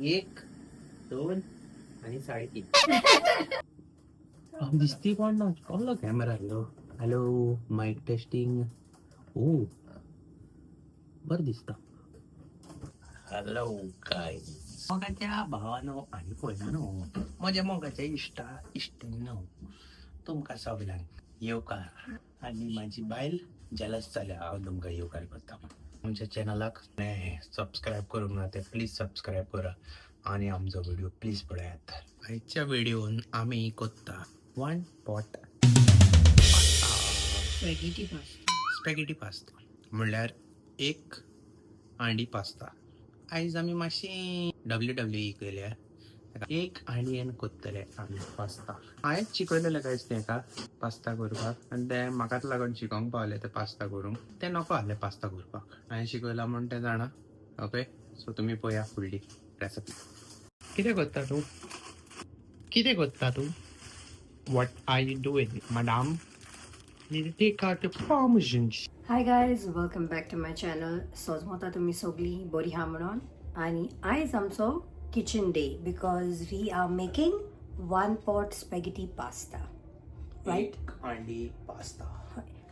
एक, दोन आणि 3.5. दिसती कोण ना, कसलो कॅमेरा. हॅलो हॅलो, मायक टेस्टिंग. ओ, बरं दिसता. हॅलो काय मोगाच्या भावानो आणि भयणानो, म्हज्या मोगाच्या इश्टा इश्टिणीनो, तुमकां सगल्यांक येवकार. आनी म्हाजी बायल जेलस जाल्या हांव तुमकां येवकार करता म्हूण. आमच्या चॅनलाक सबस्क्रायब करूंक ना ते प्लीज सबस्क्रायब करा आणि आमचो व्हिडिओ प्लीज पळयात. आयच्या व्हिडिओन आमी कोत्ता one pot spaghetti pasta. Spaghetti pasta म्हणल्यार एक हांडी पास्ता. आयज आमी मातशी WWE केल्या. एक हांडयेन कोत्तले आमी पास्ता. हांवें शिकयलेलें कांयच तेका पास्ता करपाक आनी तें म्हाकाच लागून शिकोंक पावलें तें पास्ता करूंक. तें नको आहलें पास्ता करपाक, हांवें शिकयलां म्हूण तें जाणा. ओके, सो तुमी पळया फुडली रेसिपी. कितें करता तूं? कितें करता तूं? What are you doing, madam? Take out the parmesan. Hi guys, welcome back to my channel. सोजमोता तुमी सगळीं बरी आहा म्हणून. आनी आयज आमचो kitchen day because we are making one pot spaghetti pasta, right? एक हांडी पास्ता.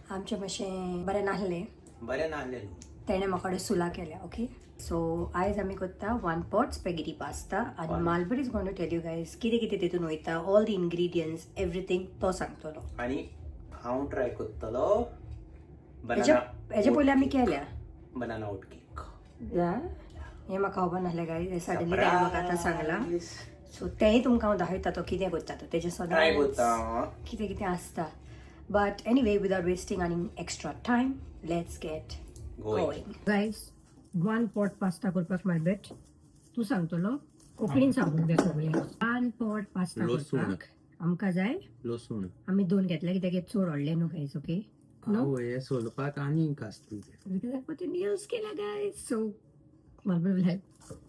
आमचें मातशें बरें नासलें. बरें नासलें. तेणें म्हाका सुला केल्या. ओके, सो आयज आमी करता वन पॉट स्पॅगेटी पास्ता आनी Malbert is going to tell you guys कितें कितें तितून वयता, ऑल the ingredients, everything तो सांगतलो. आणि हांव ट्राय करतलो हेच्या हेच्या पयलीं आमी केल्या. बनाना ओट केक. हें म्हाका खबर नासलें गायज. सडनली ताणें म्हाका आतां सांगलां. सो तेंय तुमकां हांव दाखयता तो कितें करता तो तेजें. ट्राय करता सदांच हांव. कितें कितें आसता. But anyway, without wasting आनी extra time, let's get Going. Going. Guys, one pot pasta करपाक मालबेट तूं सांगतलो. कोंकणीन सांगूंक जाय सगळें. वन पॉट पास्ता लसूण. करपाक आमकां जाय लसूण. आमी दोन घेतले कित्याक चड व्हडले न्हू गायज. Okay, no. आवय, हे सोलपाक आनीक आसता. Because I put the nails केला गायज. सो मालबेट लायक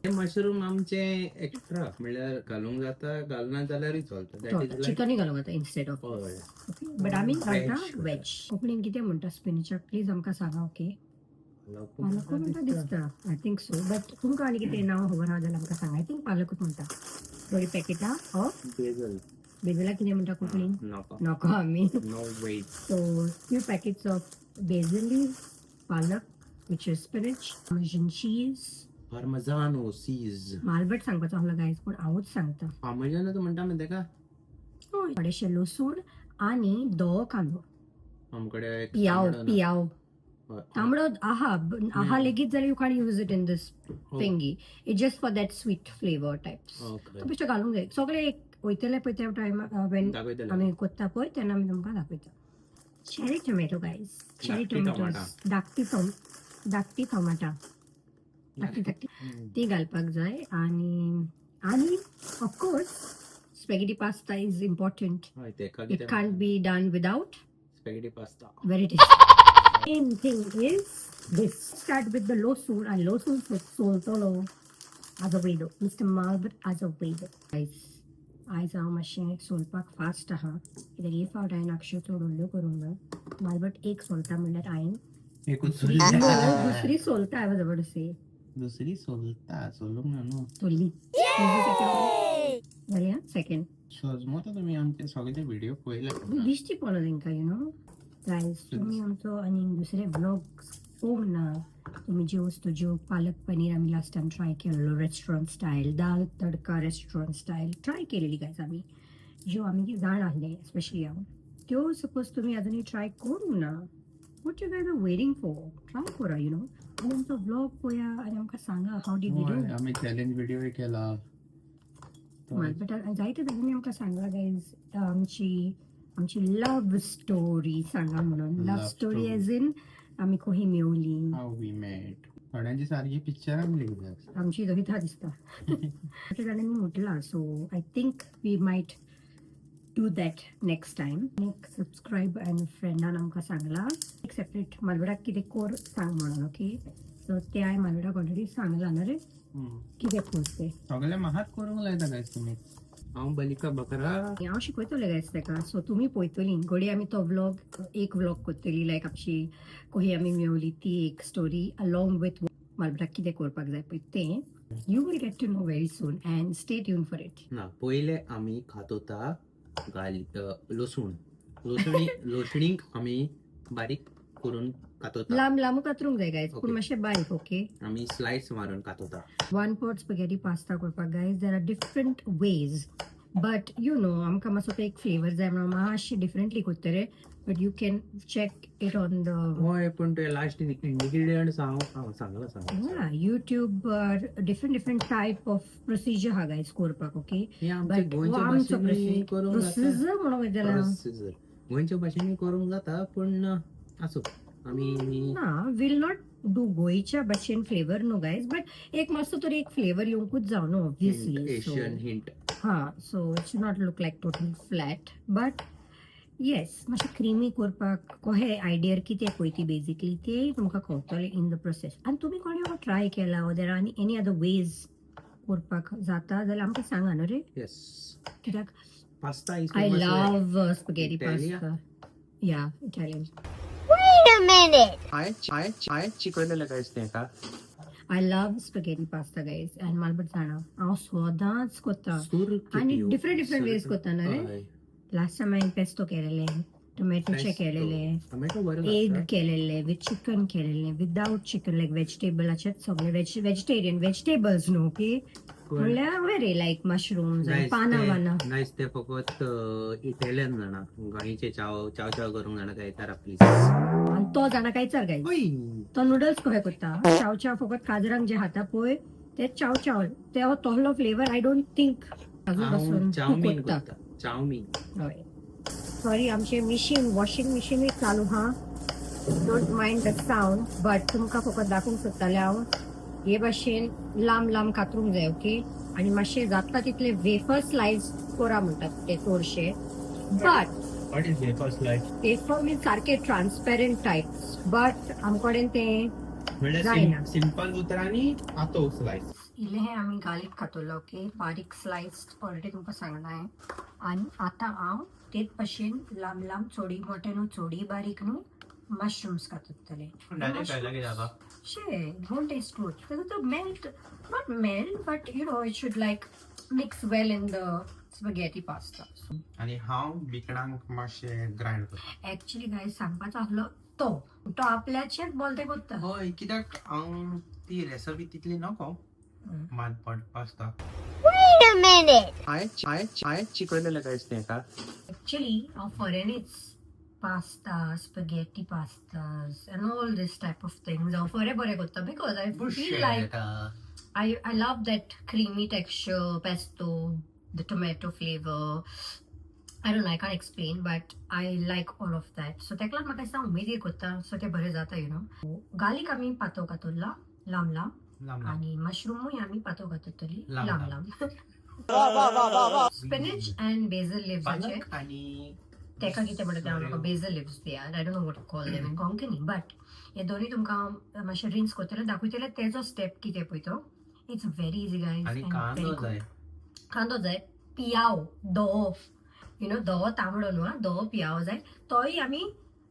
हे मशरूम आमचे एक्स्ट्रा, म्हणल्यार घालूंक जाता, घालना जाल्यारूय चलता. That is like चिकनूय घालूंक जाता इन्स्टेड ऑफ. हय. ओके, बट आमी घालता Veg. Veg. कोंकणीन कितें म्हणटा स्पिनचाक, प्लीज आमकां सांगा. ओके, पालकूच म्हणटा दिसता, I think so. But तुमकां आनी कितें नांव खबर आहा जाल्यार आमकां सांगा. I think पालकूच म्हणटा. थोडी पॅकेटां ऑफ बेजल. बेजलाक कितें म्हणटा कोंकणीन? नको. नको आमी. No wait. So few packets of basil leaves, palak, which is spinach, parmesan cheese. पार्मजानो चीज. मालबट सांगपाचो आसलो गायज, पूण हांवूच सांगता. पार्मजानो तूं म्हणटा मरे तेका. थोडेशे लसूण आनी धवो कांदो. आमकडे एक पियाव. तांबडो ना. पियाव. हय. तांबडो आहा आहा लेगीत जाल्यार you can use it in this thingy. It just for that sweet flavour types. तो बेश्टो घालूंक जाय. सगळे एक वयतले पळय त्या टायमा वेन दाखयतले. आमी कोत्ता पळय तेन्ना आमी तुमकां दाखयता. चेरी टोमॅटो गायज, चेरी धाकटी. टोमॅटोज, धाकटी टोमाटा, धाकटी धाकटी ती घालपाक जाय. आनी of course spaghetti pasta is important. हय, तेका it कितें? Can't be done without spaghetti pasta. Very tasty. Main thing is this. Start with the losun and losun सोलतलो Azevedo. Mr. Malbert Azevedo. Guys, आयज हांव मातशें सोलपाक फास्ट आहा कित्याक हे फावट हांवें अक्षय चड व्हडल्यो करूंक ना. मालबट एक सोलता म्हणल्यार हांवें एकूच. दुसरी सोलता, I was about to say. दुसरी सोलता, सोलूंक ना न्हू. सोल्ली बरें, सेकंड. सजमता तुमी आमचे सगळे व्हिडिओ पळयले. दिश्टी पडलो तेंकां. You know guys, तुमी आमचो आनी दुसरे व्लॉग पळोवंक ना, तुमी ज्यो वस्तू ज्यो पालक पनीर आमी लास्ट टायम ट्राय केल्लो, रेस्टॉरंट स्टायल दाल तडका, रेस्टॉरंट स्टायल ट्राय केलेली गायज आमी, ज्यो आमी जाण आहले, स्पेशली हांव, त्यो सपोज तुमी अजुनूय ट्राय करूंक ना, what you guys are waiting for? Try करा you know आनी आमचो व्लॉग पळया आनी आमकां सांगा how did we do. आमी चॅलेंज व्हिडिओ केला. बट जायते जाणांनी आमकां सांगला गायज, आमची लव्ह स्टोरी सांगा म्हणून. Love Love story story. As in आमी खंय मेवली. How we met. थोड्यांची सारकी पिक्चरां बी लेगीत. आमची दविता दिसता जायते जाणांनी म्हटलां, so I think we might do that next time. एक सबस्क्रायब अँड फ्रेंडान आमकां सांगलां एक सेपरेट मालवडाक कितें कोर सांग म्हणून. ओके, सो ते हांवें मालवडाक ऑलरेडी सांगलां ना रे, कितें कोर तें. सगळे म्हाकाच करूंक लायता गायज तुमी. हांव बलिका बकरा. हांव शिकयतलें गायज ताका. सो तुमी पळयतलीं घडये आमी तो व्लॉग, एक व्लॉग करतली, लायक आमची खंय आमी मेवली ती एक स्टोरी अलॉंग विथ मालवडाक कितें करपाक जाय पळय तें. You will get to know very soon and stay tuned for it. ना, पयले आमी खातोता गार्लिक, लसूण, लसुणी, लसणीक आमी बारीक करून कातोता. लांब लांब कातरूंक जाय गायज, पूण मातशें बारीक, ओके? आमी स्लायस मारून कातोता. वन पॉट स्पगेटी पास्ता करपाक, guys, there are different ways, but you know, आमकां मातसो तो एक फ्लेवर जाय म्हणून मातशें differently कोत्तले, but you can check it on the हय, पूण ते लास्ट इन्ग्रिडियंट्स हांव हांव सांगला, सांगला. YouTuber different different type of procedure हा गायज करपाक, ओके? हे आमच्या बट गोंयच्या आमचो भाशेन करूंक जाता. प्रोसिजर म्हणून जाल्यार Procedure. गोंयच्या भाशेन करूंक जाता, पूण आसूं, आमी ना, will not do गोंयच्या भाशेन फ्लेवर न्हू गायज, बट एक मातसो तरी एक फ्लेवर येवंकूच जाव न्हू, ऑब्वियसली. So Asian hint. हा, so it should not look like total flat, but yes, मातशें क्रिमी करपाक कशें आयडिया कितें पळय ती बेजिकली ते तुमकां कळटलें इन the process. आनी तुमी कोणी ट्राय केला or there are any other ways करपाक जाता जाल्यार आमकां सांगा न्हू रे. येस. कित्याक pasta is I love spaghetti Italia? Pasta. Yeah, Italian. Wait a minute. हांवें शिकयलेलें कांयच तें का. I love spaghetti pasta, guys, and मालबट जाणा हांव सदांच कोत्ता सूर. आनी डिफरंट डिफरंट वेज कोत्ता न्हू रे. लास्ट टायम हांवें पेस्तो केलेले, टोमॅटोचे केलेले, टोमॅटो बरें एग लागता. केलेले, विथ चिकन केलेले, विदाउट चिकन, लायक वेजिटेबलाचेच सगळे, वेजिटेरियन वेजिटेबल्स न्हू, ओके? म्हणल्यार बरे लायक मशरूम्स Guys, पानां वानां. गायज, ते फकत इटालियन जाणा, गोंयचे चाव चाव चाव करूंक जाणा काय विचारा प्लीज. आनी तो जाणा काय विचार गायज. तो नुडल्स कशे करता, चाव चाव फकत काजरांक जे खाता पळय ते चाव चाव, ते तोहलो फ्लेवर I don't think अजून हांव पासून तूं चावमीन करता. करता, चावमीन. हय, सॉरी, आमचे मिशीन, वॉशिंग मिशीनूय चालू हा, don't mind the sound, but तुमकां फकत दाखोवंक सोदतालें हांव. हे भाशेन लांब लांब कातरूंक जाय, ओके? आनी मातशें जाता तितले वेफर स्लायस करा म्हणटात ते चडशे, but What is wafer slice? Wafer mean सारखे ट्रान्सपेरंट टायप्स, बट आमकडेन ते जायना. सिंपल उतरांनी आतो स्लायस. इल्लें हें आमी गार्लीक खातलो, ओके? बारीक स्लायस ऑलरेडी तुमकां सांगलां हांवें. आनी आतां हांव तेच भशेन लांब लांब, चोडी मोटे न्हू, चोडी बारीक न्हू, मशरूम्स काततलें. डायरेक्ट खायला कितें जाता? Shit, it won't taste good because the melt, not melt, but it should like mix well in the spaghetti pasta. So, आनी हांव बिकणांक मातशें ग्रायंड करता. Actually, guys, सांगपाचो आसलो तो तो आपल्याचेच बोलते कोत्ता. हय, कित्याक हांव ती रेसिपी तितली नको मालपट pasta. Wait a minute. हांवें शिकयलेलें कांयच तें का. Actually, हांव फॉरेनच pasta, spaghetti pastas and all this type of things हांव बरें बरें करता because I feel like I love that creamy texture, pesto, the tomato flavor. I don't know, I can't explain, but I like all of that. So तेका लागून म्हाका दिसता उमेदीर करता, सो ते बरें जाता. गार्लीक आमी पातळ कातरला लांब लांब. लांब लांब. आनी मशरूमूय आमी पातळ कातरतली लांब लांब लांब. लांब. स्पिनच अँड बेझल लिव्साचे पालक आनी तेका कितें म्हणटा तें हांव म्हाका, बेझल lives they are, I don't know what call them in Konkani, but हे दोनूय तुमकां हांव मातशें रिन्स करतलें, दाखयतलें तेजो स्टेप कितें पळय तो. It's very easy, guys. आनी कांदो जाय. कांदो जाय, पियाव धवो, you know धवो, तांबडो न्हू आं, धवो पियाव जाय. तोय आमी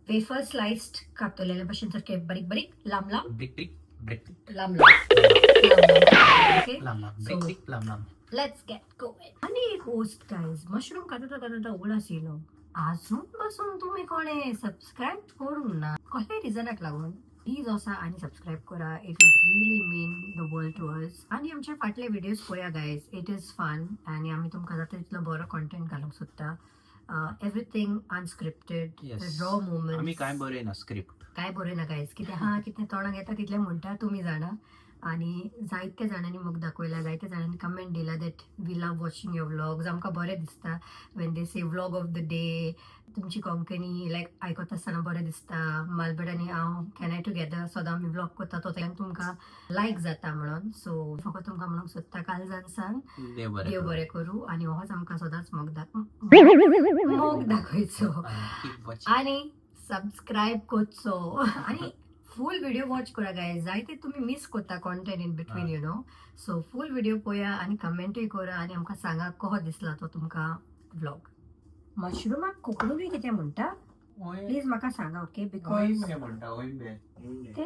वेफर स्लायस्ड कापतलेले भशेन, सारके बारीक बारीक, लांब लांब. Brick brick brick. लांब लांब लांब, ओके? लांब लांब ब्रिक ब्रिक लांब लांब. Let's get going. आनी एक वस्त गायज, मशरूम कातता कातता उगडास येयलो, आजून पासून तुमी कोणें सबस्क्रायब करूंक ना, कसल्या रिजनाक लागून, प्लीज वचा आनी सबस्क्रायब करा. It would really mean the world to us. आनी आमचे फाटले व्हिडियोज पळया guys, it is fun आनी आमी तुमकां जाता तितलो बरो कॉन्टेंट घालूंक सोदता, एवरीथींग अनस्क्रिप्टेड, रॉ मुवमेंट. आमी काय बरयना स्क्रिप्ट. काय बरयना गायज, कितें आहा, कितें तोंडाक येता तितलें म्हणटा, तुमी जाणा. आनी जायते जाणांनी मोग दाखयला, जायते जाणांनी कमेंट दिला that we love watching your vlogs. आमकां बरें दिसता when they say vlog of the day. तुमची कोंकणी लायक आयकता आसतना बरें दिसता. मालबेड आनी हांव केन्नाय टुगेदर सदां आमी व्लॉग करता, तो तुमकां लायक जाता म्हणून. सो फकत तुमकां म्हणूंक सोदता, कालजान सांग देव बरें देव करूं. बरें करूं आनी होच आमकां सदांच मोग दाखयचो. Keep watching. आणि सबस्क्राईब करचो आणि फूल व्हिडिओ वॉच करा गायज. जायते तुम्ही मिस करता content in between. So full video पळया आणि कमेंटूय करा आणि आमकां सांगा कसो दिसला तो तुमकां व्लॉग. मशरूमाक कोंकणीनूय कितें म्हणटा? प्लीज म्हाका सांगा, ओके, because ओइंबे म्हणटा, ओइंबे. ते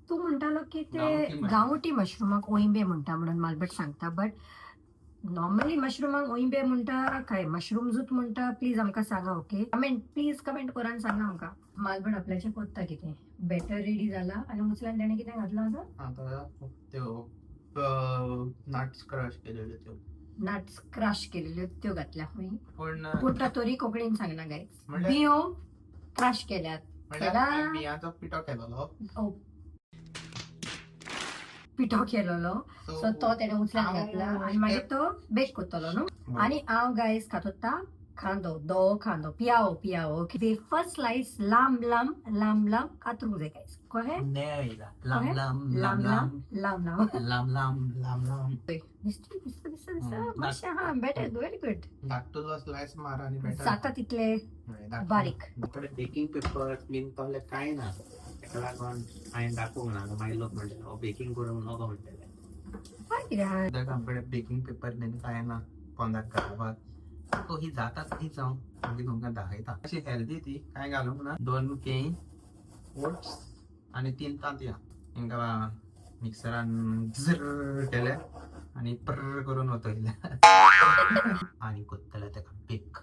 तूं म्हणटालो की ते गांवठी mushroom. गांवठी मशरूमाक ओइंबे म्हणटा म्हणून मालबट सांगता, बट नॉर्मली मशरूमाक ओइंबे म्हणटा काय मशरूमजूच म्हणटा, प्लीज आमकां सांगा. ओके, कमेंट, प्लीज कमेंट करून सांगा आमकां. मालबण आपल्याचें कोत्ता कितें, बॅटर रेडी जाला आनी उचल्यान तेणें कितें घातलां आतां? आतां त्यो नट्स क्रश केलेल्यो त्यो. नट्स क्रश केलेल्यो त्यो घातल्या खंय. पूण पूण तो तरी कोंकणीन सांगना गायज. म्हणल्यार बियो क्रश केल्यात. म्हणल्यार केला. बियांचो पिठो केलेलो. ओ, पिठो केलेलो, सो तो तेणें उचल्यान घातला आनी मागीर तो बेक करतलो न्हू. आनी हांव गायज खातोता कांदो, धवो कांदो, पियावो पियावो वेफर स्लायस लांब लांब लांब लांब कातरूंक जाय गायज, कळ्ळें? लांब लांब लांब लांब लांब लांब. लांब लांब लांब लांब. दिसता दिसता दिसता दिसता. हम्म. मातशें हा, बेटर, व्हेरी गुड. धाकटुलो स्लायस मार आनी बेटर. जाता तितले बारीक. बेकिंग पेपर बीन तसलें कांय ना, ताका लागून हांवें दाखोवंक ना. मागीर लोक म्हणटले हो बेकिंग करूंक नको म्हणटले. काय कितें आहा? सद्याक आमकडे बेकिंग पेपर बीन कांय ना पोंदाक घालपाक, सो ही जाता तीच हांव मागीर तुमकां दाखयता. अशी हेल्दी ती, कांय घालूंक ना. 2 केळीं, ओट्स आनी 3 तांतयां हेंकां मिक्सरान झर्र केले आनी पर्र करून वतयले आनी कोत्तले तेका बेक.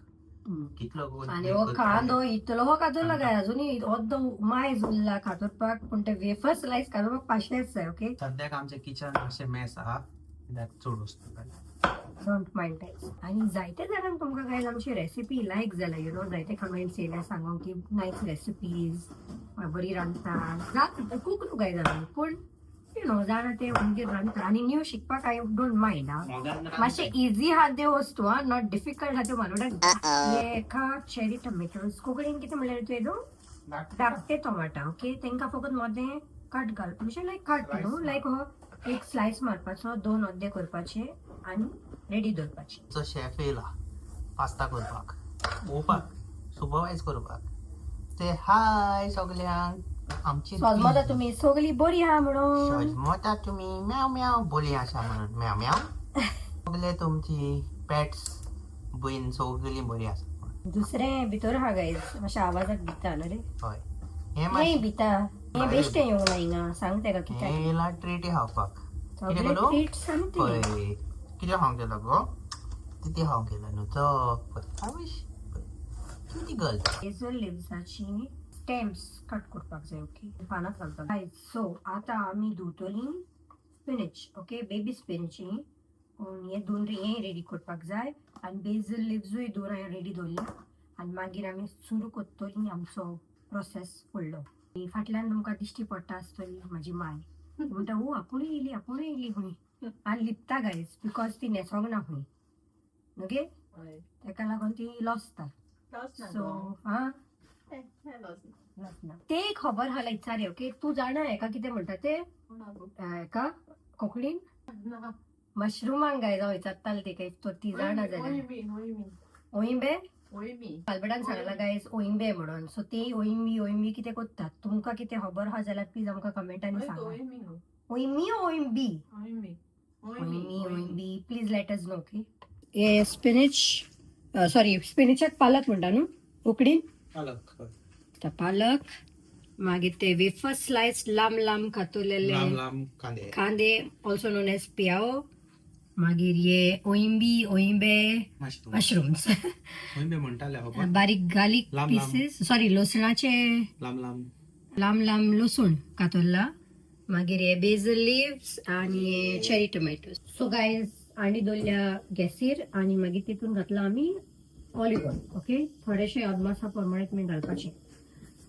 कितलो आनी हो कांदो इतलो हो कातरला काय अजूनही अर्दो मायज उरला कातरपाक, पूण ते वेफर स्लायस कातरपाक पाशेंच जाय. ओके. सद्याक आमचें किचन मातशें मेस आहा कित्याक चड वस्तू घातल्या. Don't mind guys. आनी जायते जाणांक तुमकां गायज आमची रेसिपी लायक जाल्या, you know, जायते कमेंट्स येयल्या सांगोंक की नायस रेसिपीज, बरी रांदता. जात कूक न्हू गायज आमी, पूण you know जाणा ते मागीर रांदता आनी न्यू शिकपाक I don't mind. हा, मातशें इजी आहा त्यो वस्तू, हा, not difficult आहा त्यो. मालवडाक एका चेरी टोमॅटोज, कोंकणीन कितें म्हणल्यार तुवें? धाकटे टोमाटा. ओके, तांकां फकत मदें कट घाल, म्हणजे लायक कट न्हू, लायक हो एक स्लायस मारपाचो, दोन अर्दे करपाचे आनी रेडी दवरपाचे. तो शेफ येयला पास्ता करपाक, पळोवपाक, सुपरवायज करपाक. ते हाय सगल्यांक आमची. सोजमता तुमी सगळी बरी आहा म्हणून. सजमता तुमी म्याव म्याव बोली आसा म्हणून म्याव म्याव. सगले तुमची पेट्स बीन सगळीं बरी आसा म्हणून. दुसरें भितर आहा गायज, मातशें आवाजाक भिता न्हू रे. हय, हें हें मातशें भिता, हें बेश्टें येवंक ना हिंगा, सांग तेका कित्याक. हें येयला ट्रीट खावपाक. कितें सगळे करूं? ट्रीट सांगते. पळय कितें खावंक गेलो गो, तिती खावंक गेलो न्हू तो. पळय किती गर्ल. हेझल लिव्साची स्टेम्स कट करपाक जाय. ओके, पानां घालता गायज. सो आतां आमी धुतली स्पिनच, ओके, बेबी स्पिनच ही, पूण हे दोन हें रेडी करपाक जाय आनी बेजल लिव्सूय दोन हांवें रेडी दवरल्या आनी मागीर आमी सुरू करतली आमचो प्रोसेस फुडलो. आनी फाटल्यान तुमकां दिश्टी पडटा आसतली म्हाजी माय, ती म्हणटा ओ आपुणूय येयली, आपुणूय येयली खंय आनी लिपता गायज, because ती न्हेसोंक ना खंय, ओके, तेका लागून ती लॉसता. सो हा ते खबर हा लायक, ओके, तूं जाणा हेका कितें म्हणटा ते हेका कोंकणीन? मशरूमांक गायज हांव विचारतालें ते काय ती जाणा जाल्यार. ओइंबे अल्बर्टान सांगला गायज ओइंबे म्हणून, सो ते ओइंबी ओइंबी कितें करतात, तुमकां कितें खबर आहा जाल्यार प्लीज आमकां कमेंटांनी सांगा. ओइमी ओइंबी ओइमी ओइंबी, please let us know. Okay, hey spinach, sorry, स्पिनचाक पालक म्हणटा न्हू कोंकणीन? पालक. पालक, मागीर ते वेफर स्लायस लांब लांब कातरलेले. लांब लांब कांदे. कांदे, ऑल्सो नोन एज पियाओ, मागीर हे ओइंबी ओइंबे. मशरूम. मशरूम्स. ओइंबे म्हणटाले खबर. बारीक गार्लिक लांब लांब. पीसेस, सॉरी, लसणाचे. लांब लांब. लांब लांब लसूण कातरला, मागीर हे बेजल लिव्स आनी हे चेरी टोमॅटो. सो गायज, आनी दवरल्या गॅसीर आनी मागीर तितून घातला आमी ऑलिव्ह ऑयल. ओके, थोडेशे अदमासा प्रमाणे तुमी घालपाचे.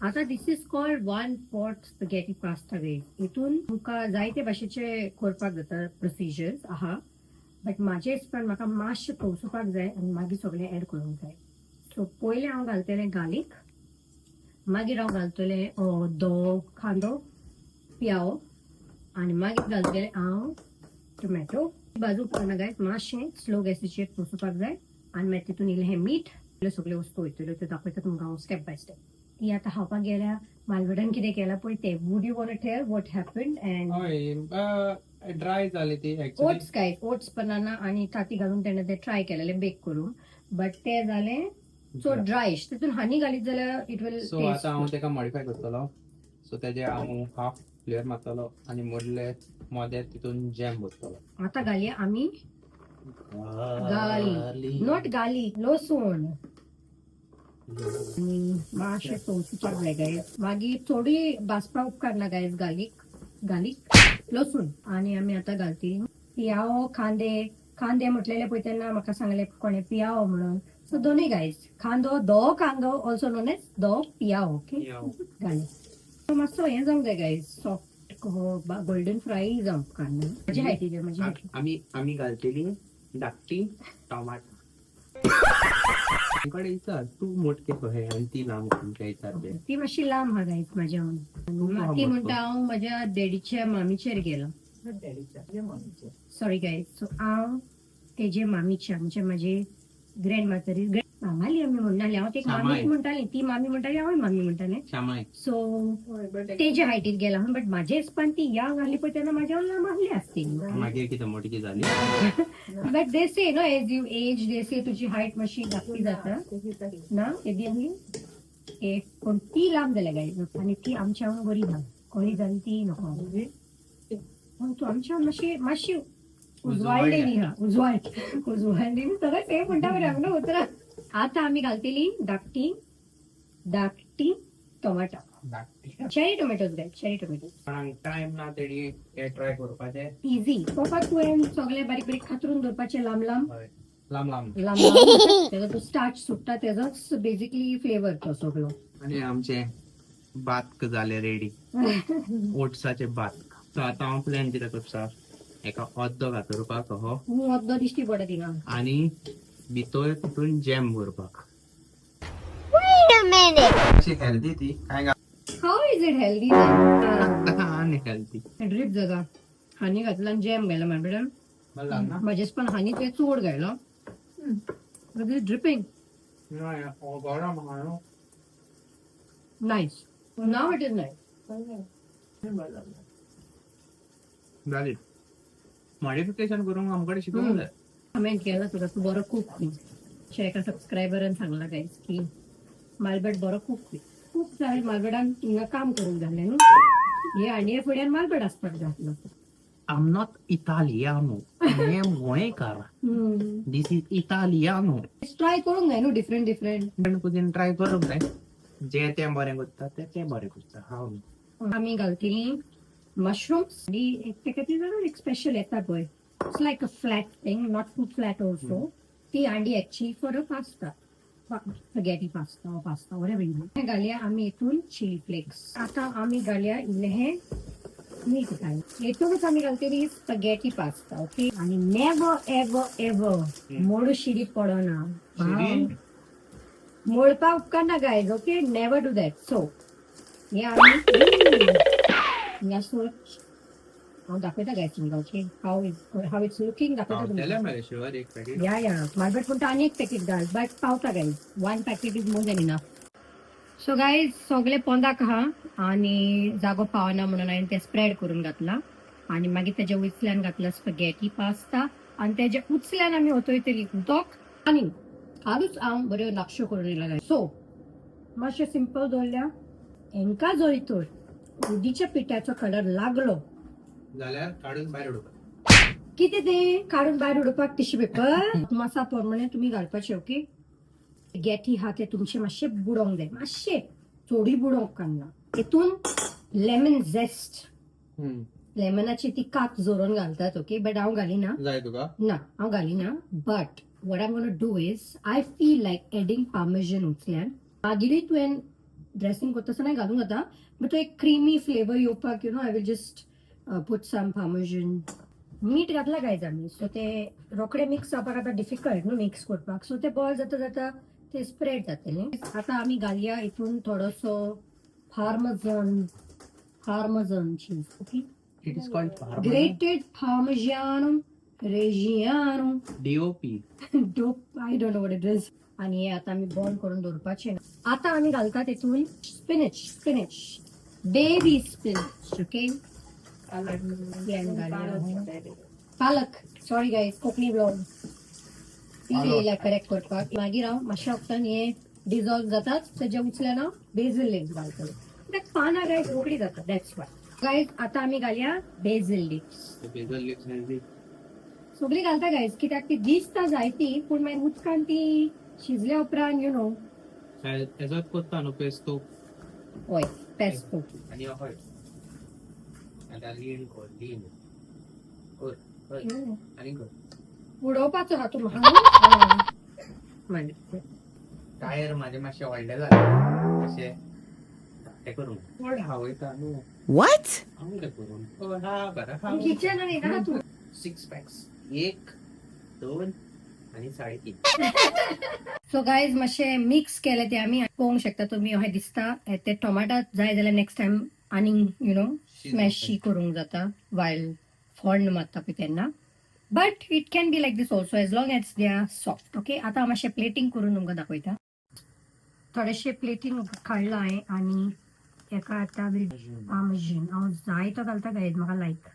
आतां this is called one pot spaghetti pasta way. हितून तुमकां जायते भाशेचे करपाक जाता, प्रोसिजर्स आहा, बट म्हाजे हिसपान म्हाका मातशें तोवसुपाक जाय आनी मागीर सगळें एड करूंक जाय. सो पयलें हांव घालतलें गार्लीक, मागीर हांव घालतलें धवो कांदो पियाओ आनी मागीर घालतलें हांव टोमॅटो. बाजू पळोवना गायज, मातशें स्लो गॅसीचेर तोसुपाक जाय आनी मागीर तितून इल्लें हें मीठ, सगल्यो वस्तू वयतल्यो त्यो दाखयता तुमकां हांव स्टेप बाय स्टेप. ती आतां खावपाक गेल्या. मालवडान कितें केलां पळय तें, would you want tell what happened and हय, ड्राय जाली ती एक्चुअली. ओट्स काय, ओट्स बनाना आनी ताती घालून तेणें ते ट्राय केलेले बेक करून, बट ते जालें सो ड्रायश तितून हनी घालीत जाल्यार it will so आतां हांव तेका मॉडिफाय करतलो. सो तेजे हांव हाफ फ्लेवर मारतलो आनी मदले मोदे तितून जॅम भरतलो. आता घालया आमी गार्लिक, not garlic, लसूण. आणि मातशें चवथीपाक जाय गायज. मागीर थोडी भाजपाक उपकारना गायज गार्लिक, गार्लिक लसूण. आनी आमी आतां घालती पियावो कांदे. कांदे म्हटलेले पळय तेन्ना म्हाका सांगले कोणे पियावो म्हणून. सो दोनूय गायज, कांदो, धवो कांदो, ऑल्सो नोन एज धवो पियावो. ओके, घाली. मातसो हें जावंक जाय गायज, सॉफ्ट गोल्डन फ्राय जावंक कांदो. म्हजे हायटीचेर, म्हजे हायटीचेर. आमी आमी घालतली धाकटी टोमाटो. कडे विचार तूं मोटके कहे आनी ती लांब तुमच्या विचार. ती मातशी लांब हा गायज म्हाज्या. ती म्हणटा हांव म्हज्या डॅडीच्या मामीचेर गेलो. Sorry guys. सो हांव तेजे मामीच्या, म्हणजे म्हाजे ग्रँड मातरी मामाली आमी म्हणटाली. हांव तेका मामीच म्हणटाली, ती मामी म्हणटाली, हांवूय मामी म्हणटालें. शामाय. सो तेजे हायटीर गेला, बट म्हाजे हिसपान ती यंग आहली पळय तेन्ना म्हाज्या लांब आहली आसती. मागीर कितें मोटकी जाली? But they say no, as you age they say तुजी हायट मातशी धाकटी जाता ना, तेदी आहली एक. पूण ती लांब जाल्या गायज आनी ती आमच्या बरी ना कोणी जाली ती नको. पूण तूं आमच्या मातशी मातशी उजवाडलेली हा, उजवाड उजवाडलेली. सगळें सेम म्हणटा मरे हांगा न्हू उतरां. आतां आमी घालतली धाकटी धाकटी tomato, cherry tomatoes guys, cherry tomatoes. कोणाक टायम ना तेणी हे ट्राय करपाचें. इझी पप्पा, तुवें सगळें बारीक बारीक कातरून दवरपाचें, लांब लांब. हय, लांब लांब. लांब लांब. तेजो तो स्टार्च सुट्टा, तेजोच बेसिकली फ्लेवर तो सगळो. आनी आमचे भात जाले रेडी, ओट्साचे भात. सो आतां हांव प्लॅन कितें करता, एका अर्दो कातरपाक हो. अर्दो दिश्टी पडत हिंगा. आनी भितर तितून जॅम भरपाक. Wait a minute. अशी हेल्दी ती काय. How is it healthy? आनी हेल्दी. ड्रीप जाता. हनी घातला आनी जॅम घायला मॅडम. बरें लागना. म्हजेच पण हनी ते चड घायलो, ड्रिपींग. गरम आहा न्हू. Nice. Now it is nice. जाली मॉडिफिकेशन करूंक आमकडे शिकूंक जाय. कमेंट केला तुका, तूं बरो कूक बी. अशें एका सबस्क्रायबरान सांगला गायज की मालबेट बरो कूक बी. खूब जालें मालबेटान हिंगा काम करूंक जालें न्हू हे, आनी हे फुड्यान मालबेट आसपाक जातलो. I am not Italiano, I am गोंयकार. This is Italiano. Try करूंक जाय न्हू डिफरंट डिफरंट. कुजीन ट्राय करूंक जाय. जे तें बरें करता तें तें बरें करता, हांव न्हू. आमी घालतली मशरूम्स. आनी एक तेका ती जाणा एक स्पेशल येता पळय, it's like a flat thing, not too flat also. ती हांडी actually for a pasta, spaghetti pasta, pasta whatever you. घालया आमी हितून चिली फ्लेक्स. आतां आमी घालया इल्लें हें मीठ घाल. हेतूनच आमी घालतली स्पगेटी पास्ता. ओके, आनी नेवर एवर एवर मोडू शिरी पडना. शिरी? मोडपा उपकारना guys, okay, never do that. So हे आमी हिंगासर हांव दाखयता गायज तुमकां, okay, how it's looking दाखयता पावतलें तुमकां. मरे शुअर एक पॅकेट. या, मालबेट म्हणटा आनी एक पॅकेट घाल, बट पावता guys, one packet is more than enough. So guys, सगळे पोंदाक आहा आनी जागो पावना म्हणून हांवें तें स्प्रेड करून घातलां आनी मागीर तेज्या उचल्यान घातला स्पगेटी पास्ता आनी तेज्या उचल्यान आमी वतयतली उदक. आनी कालूच हांव बऱ्यो नाकश्यो करून येयला. सो मातशें सिंपल दवरल्या. हेंकां जर तर उदीच्या पिठ्याचो कलर लागलो जाल्यार काडून भायर उडोवपाक. कितें तें काडून भायर उडोवपाक टिश्यू पेपर मासा प्रमाणे तुमी घालपाचे. ओके, गॅटी हा ते तुमचे मातशे बुडोवंक जाय, मातशे, चोडूय बुडोवंक काडना. हितून लेमन झेस्ट, लेमनाची ती कात जोरोवन घालतात. ओके, बट हांव घालिना. जाय तुका? ना, हांव घालिना. But what I'm gonna do is I feel like adding parmesan उचल्यान. मागीरूय तुवें ड्रेसिंग करता आसतना घालूंक जाता, बट तो एक क्रिमी फ्लेवर येवपाक I will just put some parmesan. मीठ घातला गायज आमी, सो ते रोखडे मिक्स जावपाक आतां डिफिकल्ट न्हू मिक्स करपाक. सो ते बॉयल जाता जाता ते स्प्रेड जातले. आतां आमी घालया हितून थोडोसो parmesan, parmesan cheese, okay. It is called grated parmigiano reggiano. DOP. Dope, I don't know what it is. आणि हे आता आमी बॉयल करून दवरपाचे. आता आमी घालता तितून spinach, spinach, baby spinach, okay. पालक, सॉरी गाईज, कोकणी ब्लॉग. पील येयल्या करेक्ट करपाक. मागीर हांव मातशें वखदान हे डिजॉल्व जाताच तेज्या उचल्यान हांव बेझल लिव्स घालतलें, कित्याक पानां गायज रोखडी जाता, that's why. गायज, आतां आमी घालया basil leaves. Basil leaves healthy. सगळी घालता गायज, कित्याक ती दिसता जायती, पूण मागीर उदकान ती शिजल्या उपरांत you know. हेजोच कोत्ता न्हू पेस्तो? हय, पेस्तो. आनी हय, आतां लीन कर, लीन कर. हय, आनी कर. उडोवपाचो हातून मागीर. टायर म्हाजे मातशे व्हडले जाले, मातशे धाकटे करूंक चड हांव वयता न्हू. What? हांव कितें करूं? हय, हा बरें हा. किचन आनी ना तूं. सिक्स पॅक्स, एक, दोन आनी 3.5. सो गायज, मातशें मिक्स केलें ते आमी. पळोवंक शकता तुमी, अशें दिसता. ते टोमाटा जाय जाल्यार नेक्स्ट टायम आनीक you know स्मॅशी करूंक जाता वायल फोण्ण मारता पळय तेन्ना, but it can be like this also as long as they are soft. Okay, आतां हांव मातशें प्लेटींग करून तुमकां दाखयता. थोडेशें प्लेटींग काडलां हांवें आनी हेका आतां पार्मेजन हांव जायतो घालता गायज, म्हाका लायक.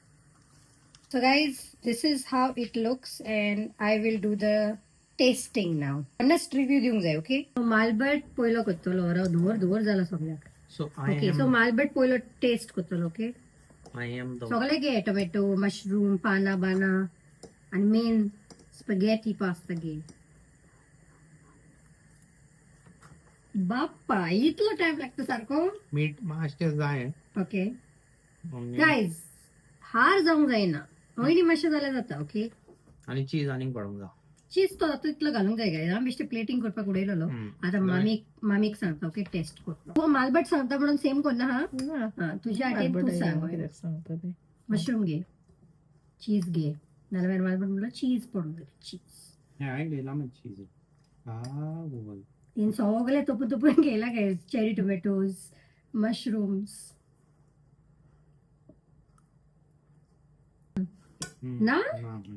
So guys, this is how it looks and I will do the tasting now. Honest review दिवंक जाय, ओके? मालबट पयलो करतलो. धुंवर धुंवर जाला सगळ्याक. So I okay, so M मालबट पयलो टेस्ट करतलो, ओके? I am the सगळे घे, टोमॅटो, मशरूम, पाना बाना आणि मेन स्पगेटी पास्ता घे. बाप्पा, इतलो टाइम लागता सारको. मीठ मातशें जाय. ओके गायज, हार जावंक जायना, वयनी मातशें जाल्यार जाता, ओके? आनी चीज आनीक पडूंक जाय. चीज तो आतां इतलो घालूंक जाय गायज. हांव बेश्टें प्लेटींग करपाक उडयलेलो. आतां मामीक सांगता, ओके, टेस्ट करता. मालबट सांगता म्हणून सेम करना हा. हा, तुझ्या हातीन तूं सांग. कित्याक सांगता ते? मशरूम घे, चीज घे, नाल्यार मालबट म्हणलं चीज पडूंक जाय, चीज. हांवें घेयला मातशी चीज हा बोल. तीन सगळे तोपून तोपून घेयला guys, cherry tomatoes, mushrooms. ना?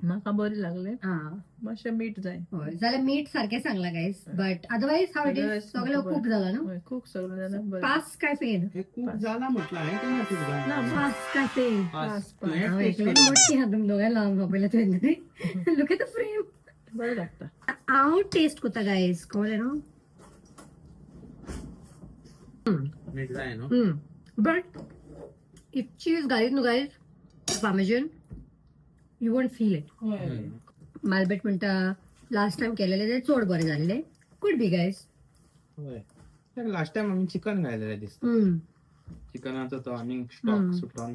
म्हाका बरें लागलें. हा. मातशें मीठ जाय. हय, जाल्यार मीठ सारकें सांगला guys, but otherwise how it is? Otherwise सगळें म्हाका कुक जाला न्हू? हय, खूब सगळें जालें बरें. पास काय फेल? हे खूब जाला म्हटलं हांवें केन्ना खूब ना, जाला? पास काय फेल? पास. तुवें हांव taste एकलें करूंक. मोठी आहा, तुमी दोगांय लावन पळयला तुवें. Look at the frame. बरें लागता. हांव टेस्ट करता गायज, कळ्ळें न्हू? मीठ जाय न्हू. बट if चीज घालीत न्हू guys, parmesan, you won't feel it. हय. मालबेट म्हणटा लास्ट टायम केलेले ते चड बरें जाल्ले. Could be guys. हय, लास्ट टायम आमी चिकन घायलेलें दिसता. चिकनाचो तो आनी स्टॉक सुटोन.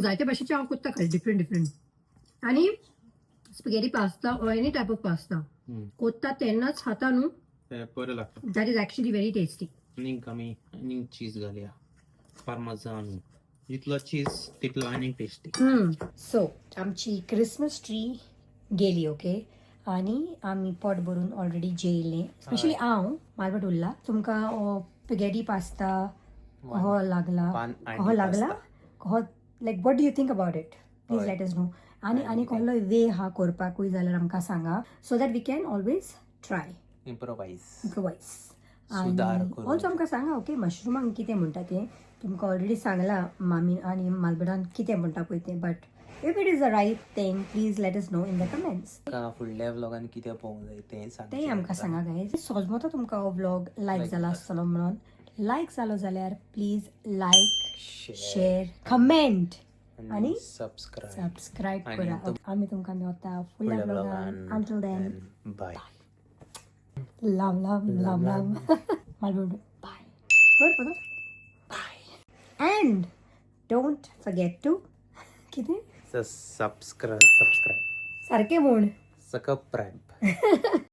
जायते भाशेचे हांव कोत्ता खाली डिफरंट डिफरंट, आनी spaghetti pasta or any type of pasta कोत्ता तेन्नाच खाता न्हू, ते बरें लागता. That is actually very tasty. आनीक आमी आनीक चीज घालया, पार्मजान. जितलो चीज तितलो आनीक टेस्टी. सो आमची क्रिसमस ट्री गेली, ओके, आनी आमी पोट भरून ऑलरेडी जेयले, स्पेशली हांव. मालबट उरला. तुमकां स्पगेटी पास्ता कहो लागला, कहो लागला, कहो like, what do you think about it? Please हय. Let us know. आनी आनी कहलो वे हा करपाकूय जाल्यार आमकां सांगा, so that we can always try. Improvise. Improvise. सुधार करून. ऑल्सो आमकां सांगा, ओके, मशरुमांक कितें म्हणटा तें. तुमकां ऑलरेडी सांगलां मामी आनी मालबडान कितें म्हणटा पळय तें, but if it is the right thing, please let us know in the comments. फुडल्या व्लॉगान कितें पळोवंक जाय तें सांग. तेंय आमकां सांगा गायज. सोजमतो तुमकां हो व्लॉग लायक जाला आसतलो म्हणून. लायक जालो जाल्यार प्लीज लायक, शेअर, कमेंट आनी सबस्क्रायब. सबस्क्रायब आनी करा. आमी तुमकां मेवता फुडल्या व्लॉगान. Until then, bye. लांब लांब लांब लांब मालवण बाय कर परत bye and don't forget to कितें? सबस्क्रायब. सारकें म्हूण. सकप्रायब.